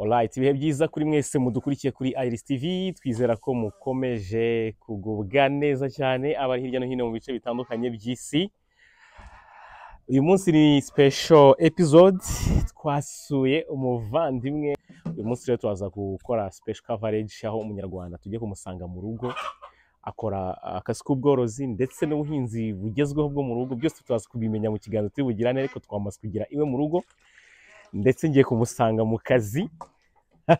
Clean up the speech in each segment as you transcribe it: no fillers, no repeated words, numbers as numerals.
Alright, ibihe byiza kuri mwese mudukurikiye kuri Iris TV. Twizera ko mukomeje kugubwa neza cyane, abari hirya no hino mu bice bitandukanye by'isi. Uyu munsi ni special episode, twasuye umuvandimwe. Uyu munsi rero turaza gukora special coverage aho umunyarwanda tugiye kumusanga mu rugo, akora akazi k'ubworozi ndetse n'ubuhinzi bugezweho bwo mu rugo. Byose turaza kubimenya mu kiganiro turi bugirane, ariko twamaze kugira iwe mu rugo, ndetse ngiye kumusanga mu kazi,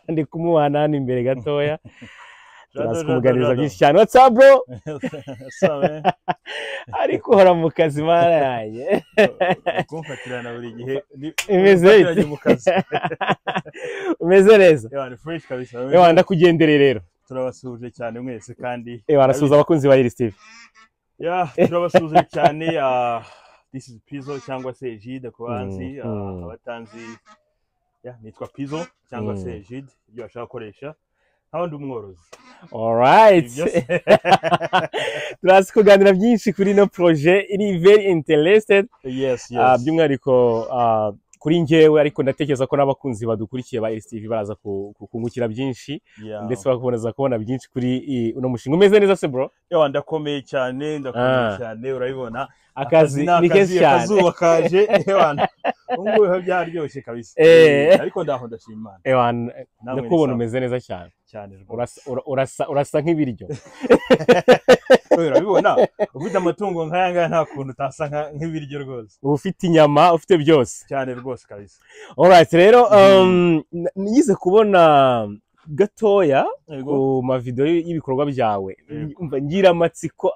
ndi kumuhana hano imbere gatoya, turaza kumuganiriza byinshi cyane. What's up, bro? Sawa. Ariko uhora mu kazi, mana yanjye. Kumfatirana buri gihe. Imeze Umfatiranye bite? mu kazi. Umeze neza? Ewa, ni fresh kabisa. Ewa, ndakugendereye rero. Turabasuhuje cyane mwese kandi. Ewa, arasuhuza abakunzi ba Iris TV. Ya, turabasuhuje cyane. This is Pizzo cyangwa se Egide ku banzi, abatanzi. Ya, nitwa Pizzo cyangwa se Egide, ibyo bashaka gukoresha. Nkaho ndi umworozi. Alright. Ibyo se. Turaza kuganira byinshi kuri ino projet iri very interested. By'umwihariko kuri njyewe, ariko ndatekereza ko n'abakunzi badukurikiye ba Iris TV baraza kungukira byinshi ndetse bakaboneza kubona byinshi kuri uno mushinga. Umeze neza se, bro? Ewa, ndakomeye cyane, ndakomeye cyane, urabibona. Akazi ni ni kenshi cyane. Akazuba kaje, ewa, ubu ngubu biba byaryoshye kabisa. Ariko ndaho, ndashima Imana. Ewa, Namwe ni ndakubona sawa. umeze neza cyane. Cyane rwose. Urasa nk'ibiryo. Oya, urabibona, ufite amatungo nk'aya ngaya nta kuntu utasa nk'ibiryo rwose. Uba ufite inyama, ufite byose. Cyane rwose kabisa. Alright rero, nigize kubona gatoya ku mavideo y'ibikorwa byawe. Umva, ngira amatsiko,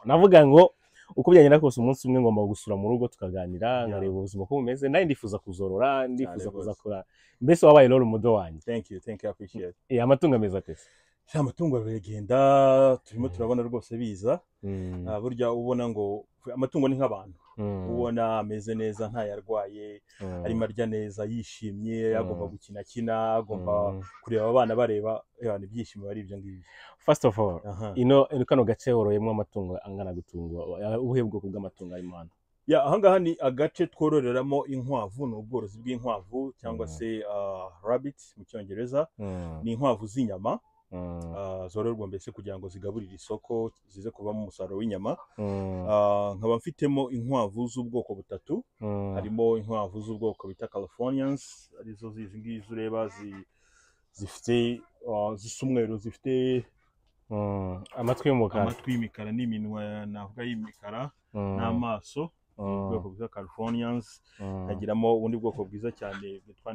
navuga ngo uko byagenda kose umunsi umwe ngomba gusura mu rugo, tukaganira, nkareba ubuzima uko bumeze. Nawe ndifuza kuzorora, ndifuza kuzakora, mbese wabaye role model wanjye. Thank you, thank you, I appreciate. Amatungo ameze ate se? Sha, amatungo biragenda, turimo turabona rwose biza. Burya ubona ngo amatungo ni nk'abantu, ubona ameze neza, ntayarwaye, arimo arya neza, yishimye, agomba gukina akina, agomba kureba abana bareba, ni ibyishimo ari ibyo ngibyo. First of all, ino kano gace woroyemo amatungo angana gutungwa, ubuhe bwoko bw'amatungo arimo hano? Ya, ahangaha ni agace twororeramo inkwavu, ni ubworozi bw'inkwavu cyangwa se rabbit mu Cyongereza. Ni inkwavu z'inyama, zororwa mbese kugira ngo zigaburire isoko, zize kuvamo umusaruro w'inyama. Nkaba mfitemo inkwavu z'ubwoko butatu. Harimo inkwavu z'ubwoko bita Californians, arizo zizi ngizi ureba, zifite zisa umweru, zifite Amatwi y'umukara. Amatwi y'imikara n'iminwa navuga y'imikara n'amaso, ubwoko bwitwa Californians. Nkagiramo ubundi bwoko bwiza cyane bwitwa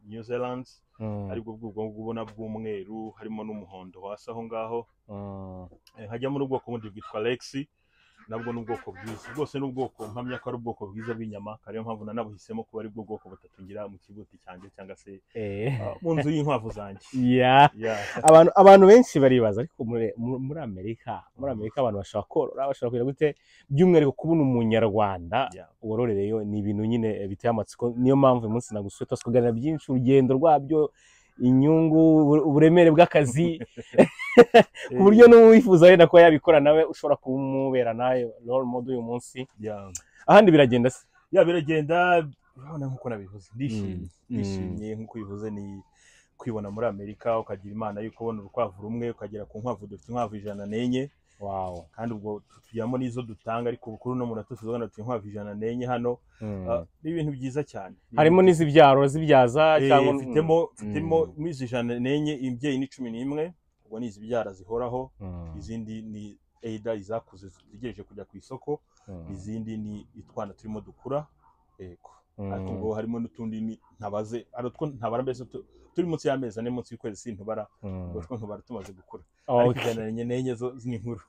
New Zealand, aribwo bw'ubwo ubona bw'umweru, harimo n'umuhondo hasi aho ngaho. Nkajyamo n'ubwoko bundi bwitwa Lexi, nabwo ni ubwoko bwiza bwose, ni ubwoko mpamya ko ari ubwoko bwiza bw'inyama, akaba ariyo mpamvu nanabuhisemo kuba ari bwo bwoko butatu ngira mu kibuti cyanjye cyangwa se mu nzu y'inkwavu zanjye. Yeah. Abantu benshi baribaza, ariko muri Amerika abantu bashobora korora, bashobora kugira gute? By'umwihariko kubona umunyarwanda wororereyo ni ibintu nyine biteye amatsiko. Niyo mpamvu uyu munsi nagusuye, tuza kuganira byinshi, urugendo rwabyo, inyungu, uburemere bw'akazi, ku buryo n'uwifuza wenda kuba yabikora nawe ushobora kumubera nawe role model uyu munsi. Ahandi biragenda se? Ya, biragenda, urabona nk'uko nabivuze, ndishimye. Ndishimye nk'uko ubivuze, ni kwibona muri Amerika, ukagira Imana yuko ubona urukwavu rumwe ukagera ku nkwavu, dufite inkwavu 104. Kandi ubwo tugiramo n'izo dutanga, ariko kuri uno munota tuzabona dufite inkwavu 104 hano. Ni ibintu byiza cyane. Ni Harimo ibintu n'izibyaro zibyaza cyangwa? Mfitemo muri izi 104, imbyeyi ni 11, ubwo ni izibyara zihoraho. Izindi ni either izakuze zitegereje kujya ku isoko, izindi ni itwana turimo dukura, yego. Ariko ubwo harimo n'utundi ntabaze, hari utwo ntabara mbese turi munsi y'amezi 4, munsi y'ukwezi sintubara. Ubwo two ntubara tumaze gukura, ariko 104 zo ni inkuru.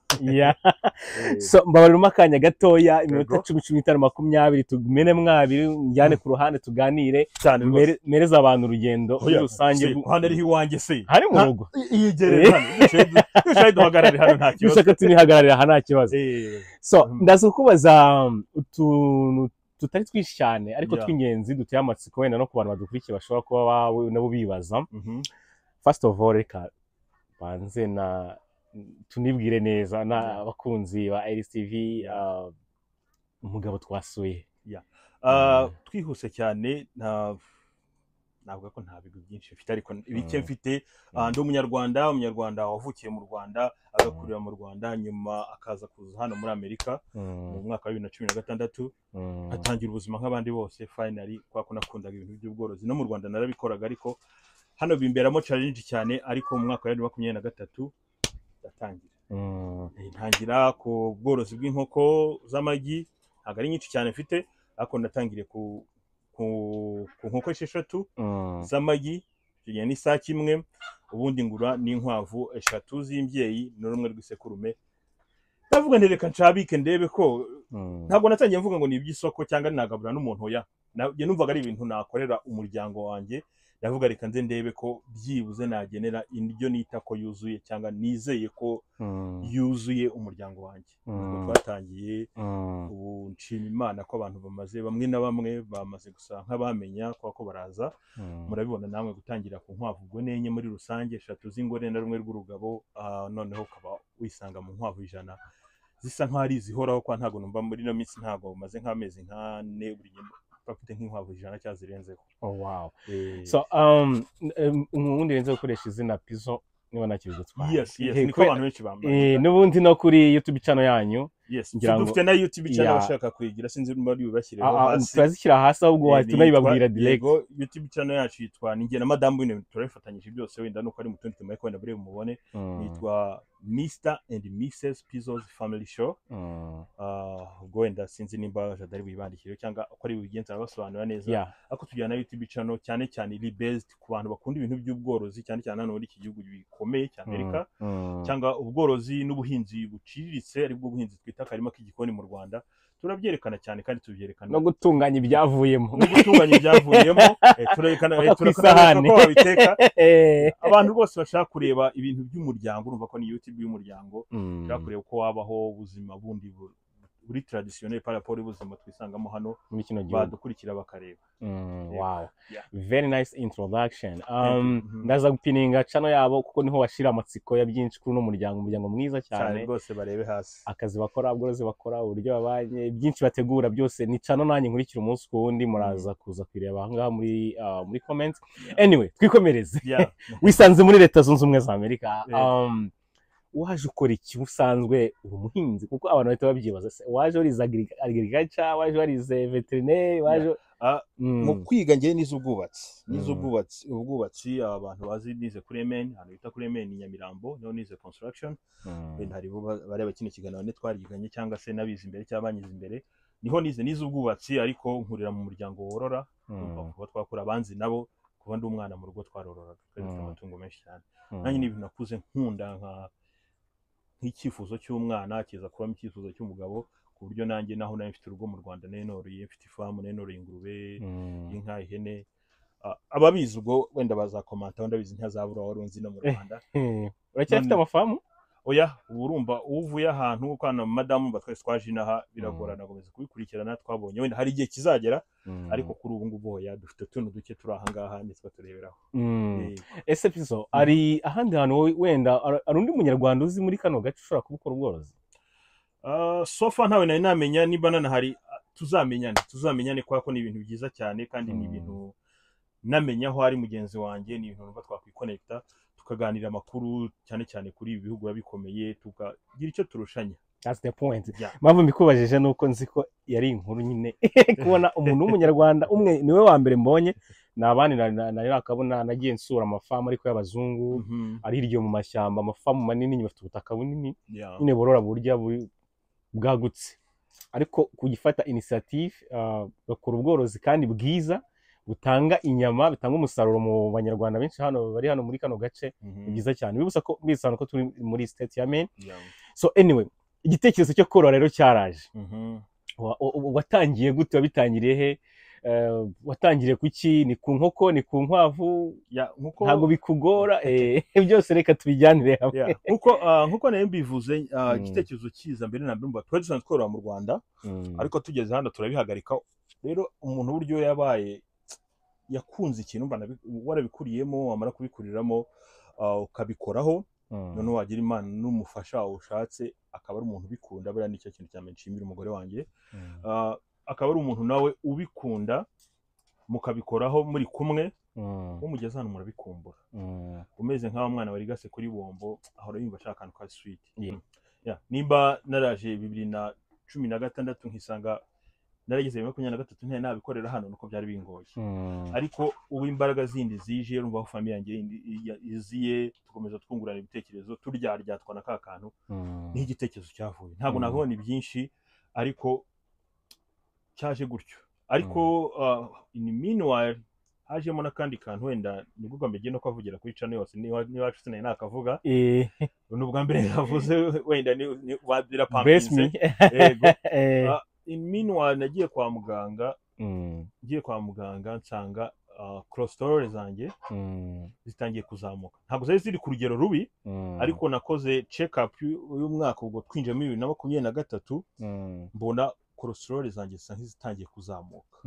So mbabarira akanya gatoya, iminota 10, 15, 20, tugumene mwabiri, njyane ku ruhande tuganire, Cyane rwose. Mereze abantu urugendo muri Oya, rusange. se, hano ariho iwanjye se? Hari mu rugo. Iyegereye hano. Dushake duhagarare hano, nta kibazo. Dushaka tunihagararira aha, nta kibazo. So ndaza kukubaza utuntu tutari twinshi cyane, ariko tw'ingenzi, duteye amatsiko wenda no ku bantu badukurikiye bashobora kuba nabo bibaza. First of all, reka banze na tunibwire neza n'abakunzi ba LCTV, umugabo twasuye. Twihuse cyane, nta Navuga ko nta bigwi byinshi mfite, ariko ibike mfite, ndi Umunyarwanda, wavukiye mu Rwanda, agakurira mu Rwanda, nyuma akaza kuza hano muri Amerika mu mwaka wa 2016, atangira ubuzima nk'abandi bose. Finally, kwa ko nakundaga ibintu by'ubworozi, no mu Rwanda narabikoraga, ariko hano bimberamo challenge cyane. Ariko mu mwaka wa 2023 ndatangira. Ntangira ku bworozi bw'inkoko z'amagi. Ntabwo ari nyinshi cyane mfite, ariko natangiriye ku nkoko 6 z'amagi, icyo gihe n'isake imwe. Ubundi ngura n'inkwavu 3 z'imbyeyi n'urumwe rw'isekurume. Ndavuga nti reka nshabike ndebe ko ntabwo natangiye mvuga ngo ni iby'isoko cyangwa nagabura n'umuntu, oya. Njye numvaga ari ibintu nakorera umuryango wanjye. Ndavuga reka nze ndebe ko byibuze nagenera indyo nita ko yuzuye cyangwa nizeye ko yuzuye umuryango wanjye. Ubwo twatangiye. Ubu nshima Imana ko abantu bamaze, bamwe na bamwe bamaze gusa nk'abamenya, kubera ko baraza. Murabibona namwe, gutangira ku nkwavu ubwo n'enye muri rusange, 3 z'ingore na rumwe rw'urugabo, noneho ukaba wisanga mu nkwavu 100 zisa nk'aho ari izihoraho, kwa ntabwo numva muri ino minsi, ntabwo maze nk'amezi nk'ane buri gihe bafite nk'inkwavu 100 cyangwa zirenzeho. Oh, wow. So ubundi renze gukoresha izina Pizo niba ntacyo bigutwaye. Yes, niko abantu benshi bambaye. N'ubundi no kuri YouTube channel yanyu. Yes, ngira ngo dufite na YouTube channel, abashaka kuyigira sinzi niba bibashyireho hasi. Turazishyira hasi, ahubwo wahita unayibabwira direct. Yego, YouTube channel yacu yitwa, ni njye na madamu w'ibintu turabifatanyije byose, wenda nuko ari mu tundi tumaye wenda buri mubone. Yitwa Mr and Mrs Pizzo's Family Show. Ubwo wenda sinzi nimba Jadari buyibandikire cyangwa uko ari bubigenza, arabasobanurira neza. Ariko tugira na YouTube channel cyane cyane iri based ku bantu bakunda ibintu by'ubworozi, cyane cyane hano muri iki gihugu gikomeye cya Amerika, cyangwa ubworozi n'ubuhinzi buciriritse, aribwo buhinzi twita akarima k'igikoni mu Rwanda. Turabyerekana cyane kandi tubyerekana no gutunganya ibyavuyemo. No gutunganya ibyavuyemo, turerekana Paka ku turerekana isahani. ko babiteka. Abantu bose bashaka kureba ibintu by'umuryango, urumva ko ni YouTube y'umuryango, ushaka kureba uko wabaho ubuzima bundi buri traditionnel par rapport y'ubuzima twisangamo hano, muri kino gihugu, badukurikira bakareba. Yego. Wow. Yeah. Very nice introduction. Thank you. Ndaza gupininga channel yabo kuko niho washira amatsiko ya byinshi kuri uno muryango, umuryango mwiza cyane cyane. Rwose barebe hasi. Akazi bakora, ubworozi bakora, uburyo babanye, byinshi bategura byose. Ni channel nanjye nkurikira umunsi ku wundi. Muraza kuza kuyireba aha ngaha muri comments. Anyway, twikomereze. Wisanze muri Leta Zunze Ubumwe za Amerika. Waje ukora iki? Usanzwe uri umuhinzi? Kuko abantu bahita babyibaza, se waje warize agriculture, waje warize veterinary, waje Mu kwiga njyewe nize ubwubatsi, nize ubwubatsi. Abantu bazi nize kuri MN, ahantu bita kuri MN i Nyamirambo, niho nize construction. Wenda hari bo bareba kino kiganiro ne twariganye cyangwa se n'abize imbere cyangwa banyize imbere, niho nize ubwubatsi. Ariko nkurira mu muryango worora. Kuba twakura abanzi nabo, kuba ndi umwana mu rugo twarororaga, twari dufite amatungo menshi cyane. Nanjye ni ibintu nakuze nkunda, nk'icyifuzo cy'umwana kiza kubamo icyifuzo cy'umugabo, ku buryo nanjye naho nari mfite urugo mu Rwanda nari noroye, mfite ifamu, nari noroye ingurube, inka, ihene. Ababizi ubwo wenda bazakomanta, ndabizi ntazabura wari unzi no mu Rwanda. Uracyafite amafamu? Oya, ubu urumva uvuye ahantu kwa madamu twese twaje inaha, biragorana gukomeza kubikurikirana. Twabonye wenda hari igihe kizagera, ariko kuri ubu ngubu oya, dufite utuntu duke turi aha ngaha nitwo tureberaho. Ese Pizo, ari ahandi hantu wowe wenda hari undi munyarwanda uzi muri kano gace ushobora kuba ukora ubworozi? So far ntawe nari namenya. Niba nanahari, tuzamenyane kubera ko ni ibintu byiza cyane, kandi ni ibintu namenya aho ari mugenzi wanjye, ni ibintu numva twakwikonekita tukaganira amakuru, cyane cyane kuri ibi bihugu biba bikomeye, tukagira icyo turushanya. That's the point. Yeah. Impamvu mbikubajije ni uko nzi ko yari inkuru nyine kubona umuntu w'umunyarwanda umwe, niwe wa mbere mbonye. Ni abandi nari nakabona. Nagiye nsura amafamu ariko y'abazungu ari hirya mu mashyamba, amafamu manini, bafite ubutaka bunini nyine borora burya bwagutse, ariko kugifata initiative bakora ubworozi kandi bwiza butanga inyama, bitanga umusaruro mu banyarwanda benshi hano bari hano muri kano gace, ni byiza cyane. Bibutsa ko mbibutsa ko turi muri state ya Maine. So anyway, igitekerezo cyo korora rero cyaraje. Watangiye gute? Wabitangiriye he? Watangiriye kuki? Ni ku nkoko, ni ku nkwavu? Yeah, nkuko Ntabwo bikugora? Byose reka tubijyanire hamwe. Yeah, nkuko nari mbivuze, igitekerezo kiza mbere na mbere, umva, twari dusanzwe tworora mu Rwanda, ariko tugeze hano turabihagarika. Rero umuntu uburyo yabaye yakunze ikintu, mba warabikuriyemo, wamara kubikuriramo, ukabikoraho, noneho wagira Imana n'umufasha wawe ushatse akaba ari umuntu ubikunda. Buriya nicyo kintu cya mbere nshimira umugore wanjye. Akaba ari umuntu nawe ubikunda, mukabikoraho muri kumwe. Uwo mugeze hano murabikumbura, umeze nk'aho mwana warigase kuri bombo, ahora yumva ashaka akantu ka sweet. Yeah, nimba naraje 2016 nkisanga narageze 2023 ntari nabikorera hano, nuko byari bingoye. Ariko ubu imbaraga zindi zije, urumva aho famille yanjye yindi iziye, tukomeza twungurana ibitekerezo, turyaryatwa na ka kantu, niho igitekerezo cyavuye. Ntabwo navuga ni byinshi, ariko cyaje gutyo. Ariko in meanwhile hajemo n'akandi kantu, wenda nibwo bwa mbere ngiye no kuhavugira kuri channel yose, niba sinari nakavuga. Ni ubwa mbere navuze, wenda ni wabira Bless me. Yego. In meanwhile nagiye kwa muganga, ngiye kwa muganga nsanga cholesterol zanjye zitangiye kuzamuka. Ntabwo zari ziri ku rugero rubi, ariko nakoze check up y'umwaka, ubwo twinjiye muri 2023, mbona cholesterol zanjye zisa nk'izitangiye kuzamuka.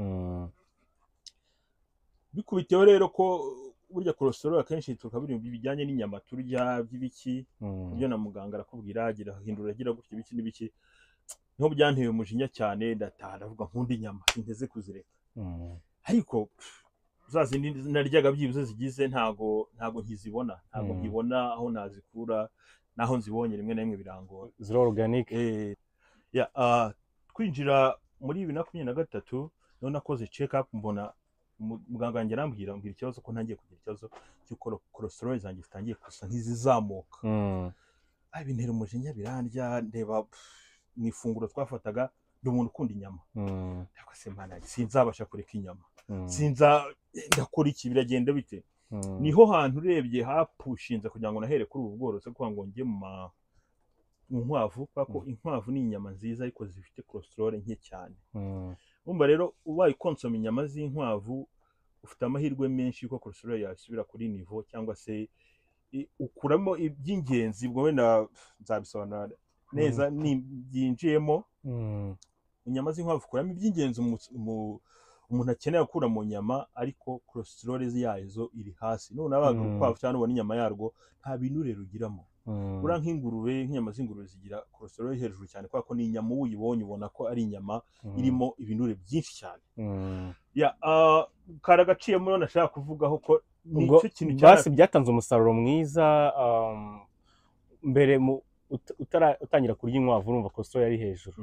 Bikubiteho rero ko burya cholesterol akenshi ituruka biri bijyanye n'inyama turya by'ibiki, ibyo na muganga arakubwira agira hindura, agira gutya, ibiki n'ibiki. Niho byanteye umujinya cyane, ndataha ndavuga nkunda inyama, sinteze kuzireka. Ariko za zindi naryaga byibuze zigize, ntago nkizibona, ntago nkibona aho nazikura, naho nzibonye rimwe na rimwe birangora. Zero organic. Yeah, twinjira muri 2023 niho nakoze check up, mbona muganga wanjye arambwira, ambwira ikibazo ko ntangiye kugira ikibazo cy'uko cholesterol zanjye zitangiye gusa nk'izizamuka. Bintera umujinya, birandya. Ndeba mu ifunguro twafataga, ndi umuntu ukunda inyama. Ndavuga se Mana, sinzabasha kureka inyama, sinza, ndakora iki, biragenda bite? Niho hantu urebye hapushinze kugira ngo nahere kuri ubu bworozi, kugira ngo njye mu nkwavu, kubera ko inkwavu ni inyama nziza ariko zifite cholesterol nke cyane. Urumva rero ubaye ukonsoma inyama z'inkwavu, ufite amahirwe menshi yuko cholesterol yasubira kuri niveau, cyangwa se ukuramo iby'ingenzi. Ubwo wenda nzabisobanura neza byinjiyemo. Inyama z'inkwavu ukuramo iby'ingenzi umuntu akeneye gukura mu nyama, ariko cholesterol yazo iri hasi. None abaga urukwavu cyangwa nubona inyama yarwo, nta binure rugiramo. Buriya nk'ingurube, nk'inyama z'ingurube zigira cholesterol iri hejuru cyane, kubera ko ni inyama uyibonye ubona ko ari inyama irimo ibinure byinshi cyane. Ya, kari agaciyemo rero nashaka kuvugaho ko Ubwo nicyo kintu basi byatanze umusaruro mwiza. Mbere mu utangira kurya inkwavu, urumva cholesterol yari hejuru.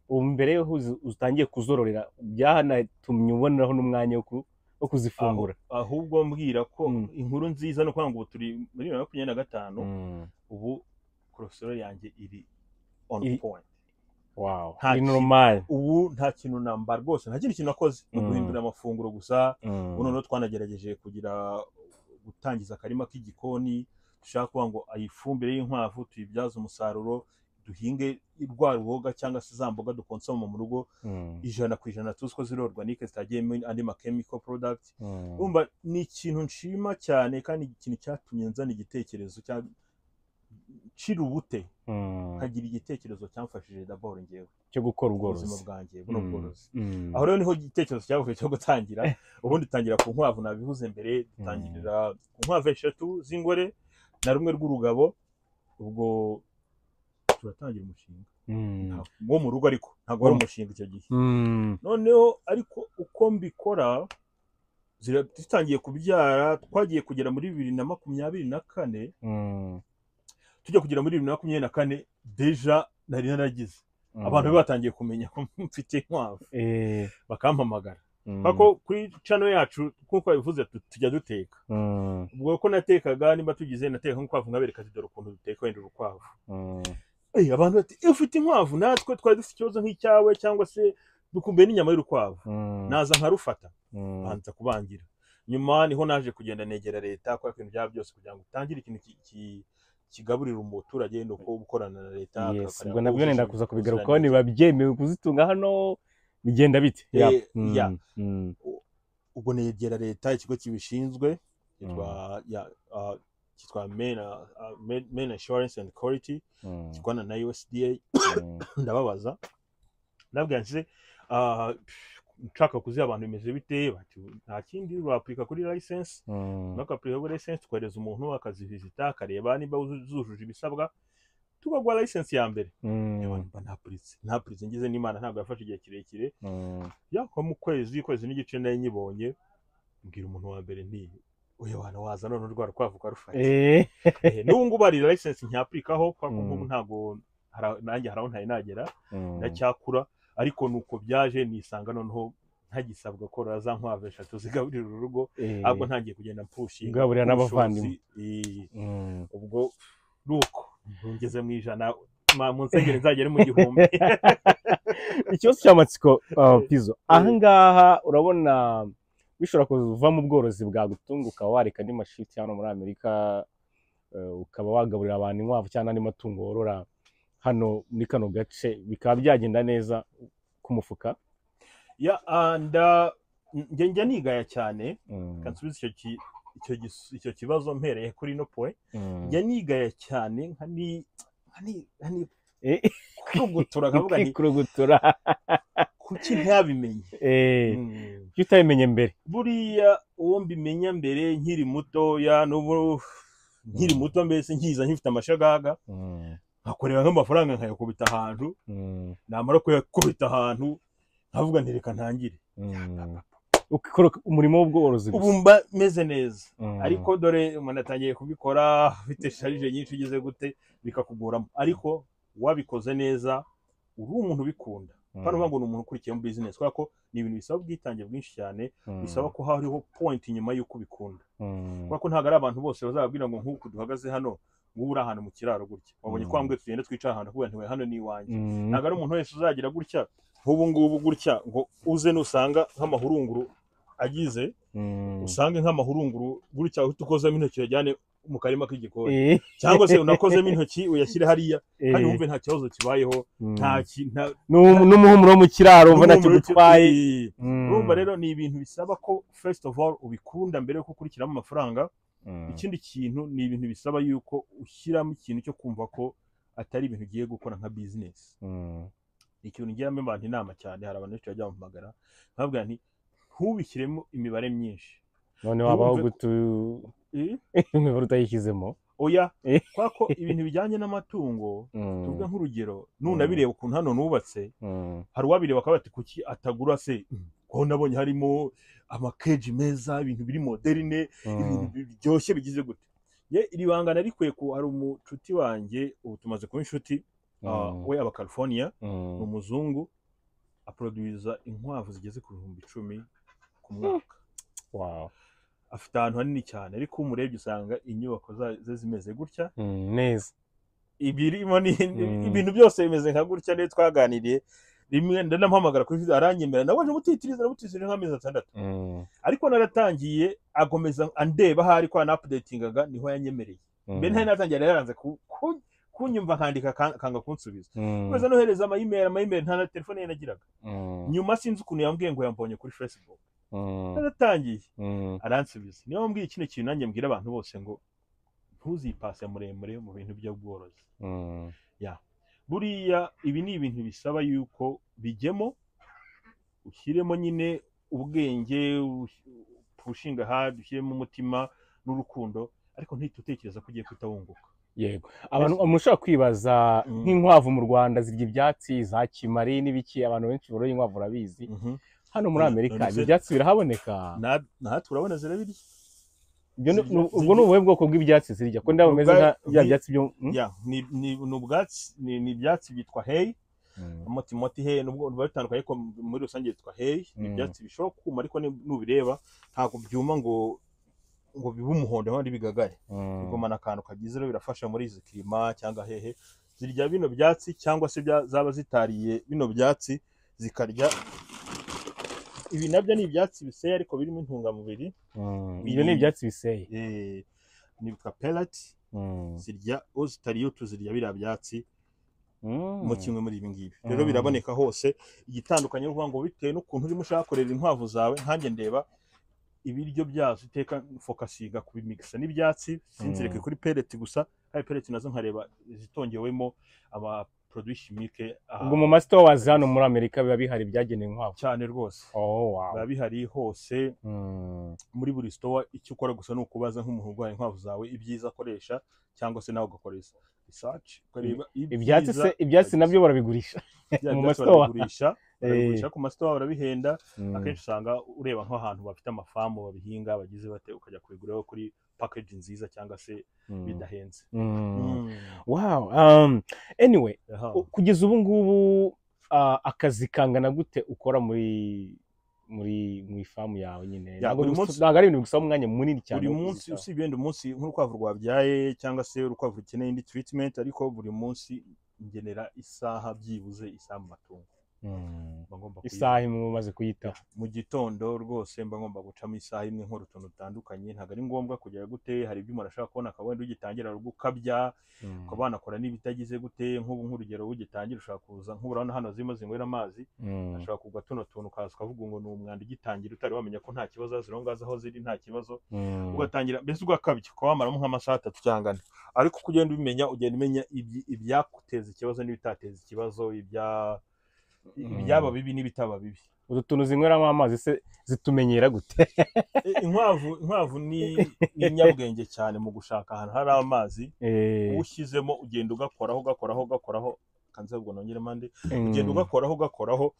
Ubu mbere yo utangiye kuzororera, byanatumye uboneraho n'umwanya wo kuzifungura. Ahubwo mbwira ko inkuru nziza ni ukuvuga ngo ubu turi muri 2025, ubu cholesterol yanjye iri on point. Nta Ni normal. Ubu nta kintu namba rwose, nta kindi kintu nakoze, ni uguhindura amafunguro gusa. Ubu noneho twanagerageje kugira gutangiza akarima k'igikoni, dushaka kuvuga ngo ifumbire y'inkwavu tuyibyaze umusaruro, duhinge rwa ruboga cyangwa se za mboga dukonsoma mu rugo, 100% tuzi ko ziri organique, zitagiyemo andi ma chemical product. Urumva ni ikintu nshima cyane, kandi ikintu cyatumye nzana igitekerezo cya nshira ubute, nkagira igitekerezo cyamfashije d'abord njyewe cyo gukora ubuzima ubworozi bwanjye buno bworozi. Aho rero niho igitekerezo cyavuye cyo gutangira. Ubundi dutangira ku nkwavu, nabivuze mbere, dutangirira ku nkwavu eshatu z'ingore na rumwe rw'urugabo. Ubwo turatangira umushinga wo mu rugo, ariko ntabwo wari umushinga icyo gihe. Noneho ariko uko mbikora, zitangiye kubyara, twagiye kugera muri 2024, tujya kugera muri 2024 déjà nari naragize abantu batangiye kumenya ko mfite inkwavu, bakampamagara. Kuko kuri channel yacu, nk'uko babivuze, tujya duteka. Ubwo ko natekaga, nimba tugize nateka nk'urukwavu, nkabereka ati dore ukuntu duteka wenda urukwavu. Abantu bati: "Eh, ufite inkwavu? Natwe twari dufite ikibazo nk'icyawe, cyangwa se dukumbuye n'inyama y'urukwavu." Naza nkarufata, banza kubangira. Nyuma niho naje kugenda negera leta, kubera ko ibintu byaba byose kugira ngo utangire ikintu kigaburira umuturage ni uko gukorana na leta, Yes, akareba ubwo ko nabwo wujuje nenda kuza kubigarukaho, ubuziranenge. niba byemewe kuzitunga hano, bigenda bite? Yeah. Ubwo negera leta, ikigo kibishinzwe cyitwa cyitwa Main Assurance and Quality, gikorana na USDA. Ndababaza, ndabwira nti nshaka kuziha abantu bimeze bite? Bati nta kindi, wapurika kuri license. Bakapurika kuri license, tukohereza umuntu akazivizita, akareba niba zujuje ibisabwa, tukaguha license ya mbere. Mba napuritse, ngize n'Imana ntabwo yafashe igihe kirekire, ya nko mu kwezi, kwezi n'igice nari nyibonye. Mbwira umuntu wa mbere nti: "Oya wana, waza none urwara rukwavu ukarufata." N'ubu ngubu hari license ncyapurikaho, kubera ko nk'ubu ntabwo nanjye hari aho ntari nagera, ndacyakura. Ariko nuko byaje nisanga noneho ntagisabwa korora za nkwavu eshatu zigaburira urugo, ahubwo ntangiye kugenda mpushinga Ugaburira n'abavandimwe. Ubwo nuko ngeze mu 100, mu nsengero nzagere mu 1000. Ikibazo cy'amatsiko, Pizo, ahangaha urabona bishobora kuva mu bworozi bwagutunga, ukaba wareka andi mashift hano muri Amerika, ukaba wagaburira abantu inkwavu cyangwa n'andi matungo worora hano muri kano gace, bikaba byagenda neza ku mufuka? Ya, njya nigaya cyane. Kansubiza icyo kibazo mpereye kuri no point. Njya nigaya cyane, nkani kurugutura, nkavuga nti: Ukikurugutura. "Kuki ntabimenye?" Kuki utabimenye mbere? Buriya uwo mbimenya mbere nkiri mutoya, n'ubu nkiri muto, mbese nkiza nkifite amashagaga, nkakorera nk'amafaranga nkayakubita ahantu, namara kuyakubita ahantu nkavuga nti: "Reka ntangire." Ukikora umurimo w'ubworozi Ubu gusa. mba meze neza. Ariko dore umuntu atangiye kubikora afite charge nyinshi, ugeze gute bikakugoramo. Ariko wabikoze neza, uri umuntu ubikunda, hano uvuga ngo ni umuntu ukurikiye mu business, kubera ko ni ibintu bisaba ubwitange bwinshi cyane, bisaba ko hariho point inyuma y'uko ubikunda, kubera ko ntabwo ari abantu bose bazababwira ngo nk'uku duhagaze hano, ngubu uri ahantu mu kiraro gutya, wabonye ko wambwiye tugende twicara ahantu, kuvuga nti: "Hano ni iwanjye." Ntabwo ari umuntu wese uzagira gutya nk'ubu ngubu gutya ngo uze nusanga nk'amahurunguru agize, usange nk'amahurunguru gutya, uhita ukozemo intoki uyajyane mu karima k'igikoni, cyangwa se unakozemo intoki uyashyire hariya kandi wumve nta kibazo kibayeho, nta N'umuhumuro wo mu kiraro wumva ntacyo gutwaye. Urumva rero ni ibintu bisaba ko first of all ubikunda mbere yuko ukurikiramo amafaranga. Ikindi kintu, ni ibintu bisaba yuko ushyiramo ikintu cyo kumva ko atari ibintu ugiye gukora nka business. Ni ikintu ngiramo abantu inama cyane. Hari abantu benshi bajya bampamagara, nkababwira nti: "Ntubishyiremo imibare myinshi." None wabaho Ntiwumve gutu imibare utayishyizemo? Oya, kubera ko ibintu bijyanye n'amatungo, tuvuge nk'urugero, nunabireba ukuntu hano nubatse, hari uwabireba akaba ati: "Kuki atagura se, ko nabonye harimo amakeji meza, ibintu biri moderne, ibintu biryoshye bigize gute?" Ye, iri banga narikuye ku hari umucuti wanjye, ubu tumaze kuba inshuti, we aba California, ni umuzungu, aproduza inkwavu zigeze ku 10,000 ku mwaka. Afite ahantu hanini cyane, ariko iyo umurebye usanga inyubako ze zimeze gutya. Neza. Ibirimo ni ibintu byose bimeze nka gutya. Niyo twaganiriye rimwe, ndanamuhamagara kuri video, aranyemera. Nawe mutitiriza, namutitiriza nk'amezi 6, ariko naratangiye agomeza andeba ahari ko anaupdatingaga, niho yanyemereye. Mbere ntari natangiye, yari yaranze kunyumva, nkandika akanga kunsubiza, komeza nohereza ama email, nta na telefone ye nagiraga. Nyuma sinzi ukuntu yambwiye ngo yambonye kuri Facebook, naratangiye, aransubiza. Niyo wambwiye kino kintu nanjye mbwira abantu bose ngo ntuzipase muremure mu bintu by'ubworozi. Buriya ibi ni ibintu bisaba yuko bijyemo, ushyiremo nyine ubwenge, pushinga hard, ushyiremo umutima n'urukundo, ariko ntihite utekereza ko ugiye guhita wunguka. Yego, abantu umuntu ushobora kwibaza, nk'inkwavu mu Rwanda zirya ibyatsi za kimari n'ibiki, abantu benshi boroye inkwavu urabizi. Hano muri Amerika None ibyo byatsi birahaboneka? Natwe urabona zirabirya. Ubwo ni ubuhe bwoko bw'ibyatsi zirya, ko ndabona bumeze nka bya byatsi byo? Ya, ni ubwatsi, ni ibyatsi byitwa hay, motimoti hay, nubwo biba bitandukanye ariko muri rusange byitwa hay. Ni ibyatsi bishobora kuma, ariko nubireba ntabwo byuma ngo bibe umuhondo abandi bigagare, bigumana akantu kagize. Rero birafasha muri izi climat cyangwa hehe. Zirya bino byatsi, cyangwa se zaba zitariye bino byatsi zikarya ibi. Nabyo ni ibyatsi biseye ariko birimo intungamubiri. Ibyo ni ibyatsi biseye? Ni bitwa pellet. Zirya uwo zitariye utu, zirya biriya byatsi mu kimwe muri ibi ngibi. Rero biraboneka hose. Igitandukanye ni ukuvuga ngo bitewe n'ukuntu urimo ushaka kurera inkwavu zawe, nkanjye ndeba ibiryo byazo iteka focusinga kubimigisa n'ibyatsi, sinzireke kuri pellet gusa. Kandi pellet nazo nkareba izitongewemo ama produit chimique. Ubwo mu ma stores hano muri Amerika biba bihari byagenewe inkwavu? Cyane rwose. Oh, wow. Biba bihari hose, muri buri store. Icyo ukora gusa ni ukubaza nk'umuntu urwaye inkwavu zawe ibyiza akoresha, cyangwa se nawe ugakoresha research ukareba Ibyatsi ibyiza. Se ibyatsi nabyo barabigurisha Bya mu byatsi ma store? barabigurisha. Barabigurisha ku ma store, barabihenda. Akenshi usanga ureba nk'ahantu bafite amafamu babihinga, bagize bate, ukajya kubiguraho kuri package nziza cyangwa se bidahenze. Wow. Anyway, kugeza ubu ngubu akazi kangana gute ukora muri famu yawe nyine? Ntabwo Buri munsi. Ntabwo ari ibintu bigusaba umwanya munini cyane Buri wo munsi, kuzitaho. usibye wenda umunsi nk'urukwavu rwabyaye cyangwa se urukwavu rukeneye indi treatment, ariko buri munsi ngenera isaha, byibuze isaha mu matungo. Mba ngomba Isaha imwe umaze kuyitaho? Mu gitondo rwose mba ngomba gucamo isaha imwe, nkora utuntu dutandukanye. Ntabwo ari ngombwa kugera gute, hari ibyo umuntu ashobora kubona akaba wenda ugitangira gukabya, ukaba wanakora n'ibitagize gute. Nk'ubu nk'urugero, ugitangira ushobora kuza nk'ubu urabona hano zirimo zinywera amazi, ashobora kugwa tuno tuntu, ukaza ukavuga ngo ni umwanda, ugitangira utari wamenya ko nta kibazo, ziriho ngazo aho ziri nta kibazo, ugatangira mbese ugakabya ukaba wamaramo nk'amasaha 3 cyangwa 4. Ariko uko ugenda ubimenya, ugenda umenya ibyaguteza ikibazo n'ibitateza ikibazo, ibyaba bibi n'ibitaba bibi. Utu tuntu zinyweramo amazi se zitumenyera gute? Inkwavu ni inyabwenge cyane mu gushaka ahantu hari amazi. Ushyizemo ugenda ugakoraho, ugakoraho, ugakoraho, kanze ubwo nongeremo andi, ugenda ugakoraho, ugakoraho,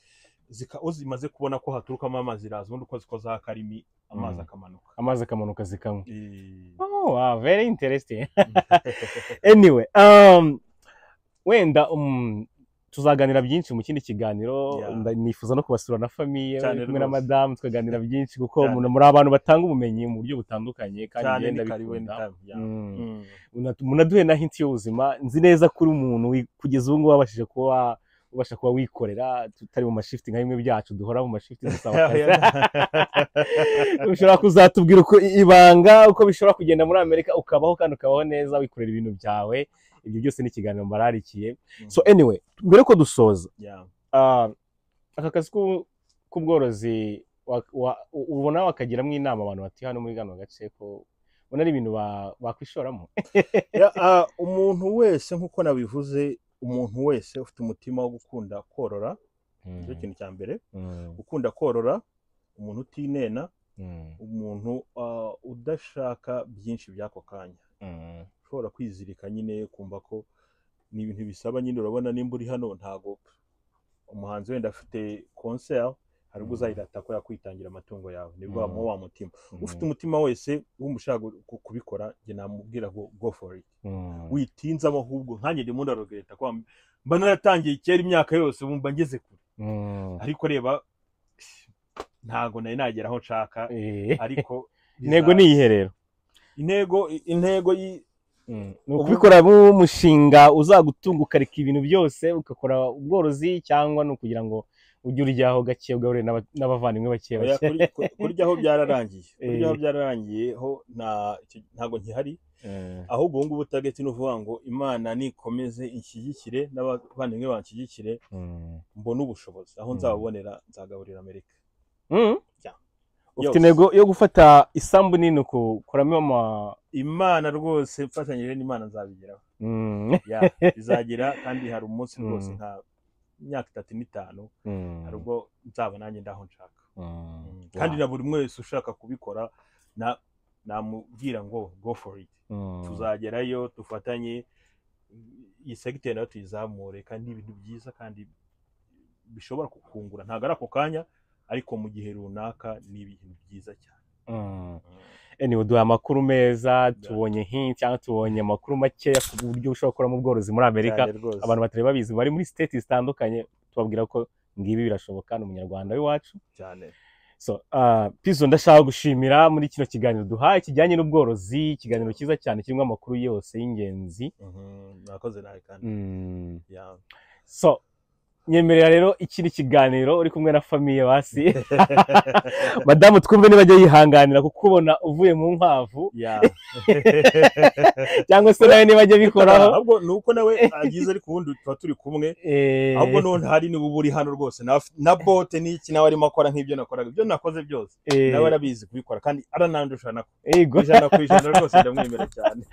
zimaze kubona ko haturukamo amazi iraza, ubundi uko zikozaho akarimi amazi akamanuka. Amazi akamanuka zikanywa. Oh wow, very interesting. Anyway, wenda tuzaganira byinshi mu kindi kiganiro. Nifuza no kubasura na famille, kumwe na madamu, tukaganira byinshi kuko muri abantu batanga ubumenyi mu buryo butandukanye kandi Cyane, ngenda ni karibu bikunda. anytime, yeah. Munaduhe na hint y'ubuzima. Nzi neza ko uri umuntu kugeza ubu ngubu wabashije kuba ubasha kuba wikorera, tutari mu ma shift nka bimwe byacu duhora mu ma shift dusaba akazi. Ushobora kuzatubwira uko ibanga, uko bishobora kugenda muri Amerika ukabaho kandi ukabaho neza wikorera ibintu byawe. Ibyo byose ni ikiganiro mbararikiye. So anyway, mbere ko dusoza, aka kazi k'ubworozi ubona wakagiramo inama abantu batuye hano muri kano gace, ko ubona ari ibintu bakwishoramo? Yeah, umuntu wese, nk'uko nabivuze, umuntu wese ufite umutima wo gukunda korora, nicyo kintu cya mbere, gukunda korora, umuntu utinena, umuntu udashaka byinshi by'ako kanya, ushobora kwizirika nyine, kumva ko ni ibintu bisaba nyine. Urabona nimba uri hano, ntago umuhanzi wenda afite concert, hari ubwo uzayirata ko yakwitangira amatungo yawe, nibwo wamuha wa mutima. Ufite umutima wese wumva ushaka kubikora, njye namubwira ngo go for it, witinzamo. Ahubwo nkanjye ndimo ndaregretta ko mba naratangiye kera, imyaka yose wumva ngeze kure, ariko reba ntago nari nagera aho nshaka, ariko Intego ni iyihe rero? Intego Ni ukubikora nk'umushinga uzagutunga, ukareka ibintu byose ugakora ubworozi, cyangwa ni ukugira ngo ujye uryaho gake, ugaburire n'abavandimwe bake Oya, bake? Kuryaho byararangiye, kuryaho byararangiye ho, ntago nkihari. Ahubwo ubu ngubu target ni ukuvuga ngo Imana nikomeze inshyigikire n'abavandimwe banshyigikire, mbone ubushobozi aho nzabubonera, nzagaburira Amerika. Yeah. Ufite Yose. intego yo gufata isambu nini ukukoramo ama Imana rwose, mfatanyije n'Imana nzabigeraho. Yeah, bizagera kandi hari umunsi rwose, nka imyaka 3 n'5, hari ubwo nzaba nanjye ndaho nshaka. Kandi na buri wese ushaka kubikora namubwira ngo go for it, tuzagerayo dufatanye, iyi segiteri nayo tuyizamure, kandi ni ibintu byiza kandi bishobora kukungura, ntabwo ari ako kanya, ariko mu gihe runaka ni ibintu byiza cyane. Anyway, duha amakuru meza, tubonye hint cyangwa tubonye amakuru makeya ku buryo ushobora gukoramo ubworozi muri Amerika. Cyane rwose. Abantu batari babizi bari muri state zitandukanye, tubabwira ko ngibi birashoboka, ni umunyarwanda w'iwacu. Cyane. So Pizzo, ndashaka gushimira muri kino kiganiro duhaye kijyanye n'ubworozi, ikiganiro cyiza cyane kirimo amakuru yose y'ingenzi. Mwakoze nawe kandi. Yeah. So nyemerera rero ikindi kiganiro uri kumwe na famille, basi madamu twumve niba ajya yihanganira kukubona uvuye mu nkwavu, cyangwa se nawe niba ajya abikoraho. Ahubwo ni uko nawe agize, ariko ubundi tuba turi kumwe. Ahubwo none hari niba uba uri hano rwose na bote n'iki, nawe arimo akora nk'ibyo nakoraga, ibyo nakoze byose, nawe arabizi kubikora kandi aranandusha nako. 100% rwose, ndamwemera cyane.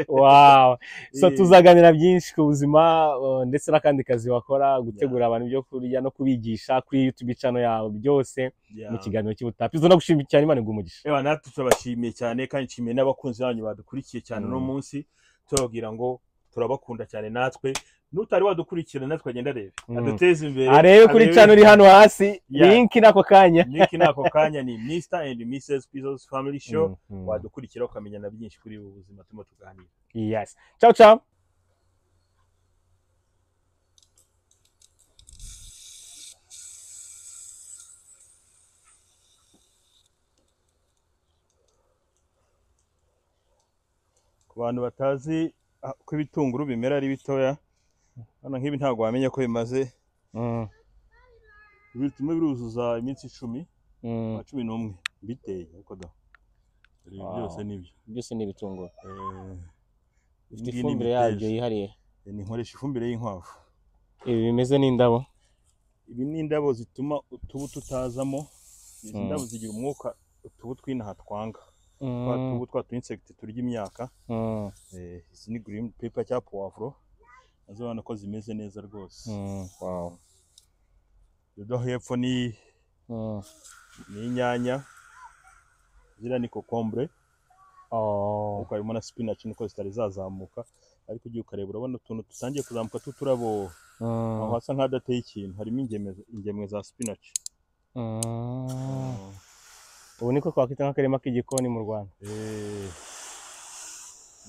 Wow. So tuzaganira byinshi ku buzima, ndetse n'akandi kazi wakora, gutegura abantu ibyo kurya no kubigisha kuri YouTube channel yawe, byose mu kiganiro cy'ubutaha. Pizzo, ndagushimiye cyane, Imana iguhe umugisha. Ewa, natwe turabashimiye cyane kandi nshimiye n'abakunzi banyu badukurikiye cyane uno munsi, tubabwira ngo turabakunda cyane natwe. N'utari wadukurikirana natwe agenda arebe, aduteze imbere, arebe kuri channel iri hano hasi, link n'ako kanya. Link n'ako kanya ni Mr and Mrs Pizzo's Family Show. Wadukurikira ukamenya na byinshi kuri ubu buzima turimo tuganira. Yes. Ciao ciao. Ku bantu batazi ko ibitunguru bimera ari bitoya, hano nk'ibi ntabwo wamenya ko bimaze bituma biruzuza iminsi 10 na 11 biteye, ariko da ibi byose nibyo, byose ni ibitunguru. Bifite ifumbire yabyo yihariye. Ni nkoresha ifumbire y'inkwavu. Ibi bimeze n'indabo. Ibi ni indabo zituma utubu tutazamo. Izi ndabo zigira umwuka utubu tw'inaha twanga, twa tubu twa insect turya imyaka. Izi ni green pepper cyangwa poivron, nazo urabona ko zimeze neza rwose. Wow. Dodo hepfo ni inyanya, ziriya ni kokombure. Kuko harimo na spinach nuko zitari zazamuka, ariko ugiye ukareba urabona utuntu dutangiye kuzamuka tw'uturabo, aho hasa nk'ahadateye ikintu, harimo ingemwe za spinach. Ubu niko twakwita nk'akarima k'igikoni mu Rwanda. Ni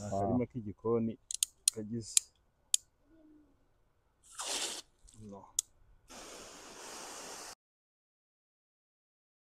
akarima k'igikoni kagize.